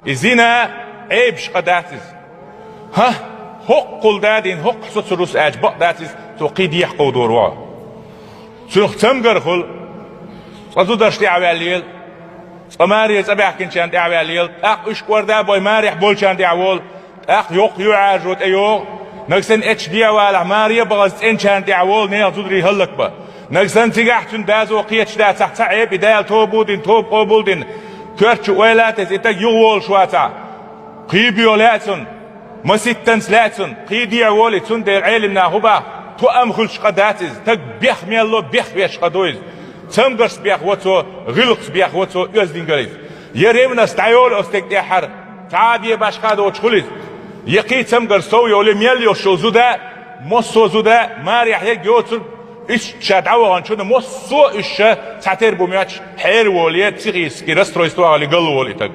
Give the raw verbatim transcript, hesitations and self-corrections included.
И зина Ӏебаш къа дац иза. ХӀа, хӀокхул дадин, хӀокху соцур ву со аьлча, бакъ дац иза, цо кхин дехьа кховдор ву хьо. Цунах цамгар хуьлу, цкъа зударшна тӀе а ваьллера, цкъа маре цӀа баьхкинчарна тӀе а ваьллера, тӀаккха уьш кӀорда а бой, марехь болчарна тӀе а волу, тӀаккха йоккха юьхьӀаьржо тӀейогӀу, нагахь санна эццахь дехьавалахь, маре а бахаза цӀеначарна тӀе а волу, нехан зударий хӀаллакбан. Нагахь санна цигахь цуьнан доза кхеташ дацахь, ца Ӏеба, и Дала тоба дина, тоба къобал дина, коьртачу ойла а тесна, и стаг юхаволуш вацахь, кхин а боьха лаьа цунна, маситтанца лаьа цунна, кхин а дехьа волий, цундела Ӏелам наха хӀун боху, тоам хуьлуш къа дац иза, стаг бехк мел ло, бехк беш къа ду иза. Цамгаршца бехк бо цо, гӀиллакхца бехк бо цо, оьздангаллица. Я ревность дӀайолу оцу стеган тӀехь хӀара, цхьа а бен башха а доцуш хуьлу иза. Я кхин а цамгарш сов йолу, я мел йолуш йолу зуда, массо а зуда, марехь ерг йоцург, иштта ша дӀаваханчунна, массо а уьш ша цхьатерра бу моьттуш, хьераволу, я психический расстройство а хилла, галволу и стаг.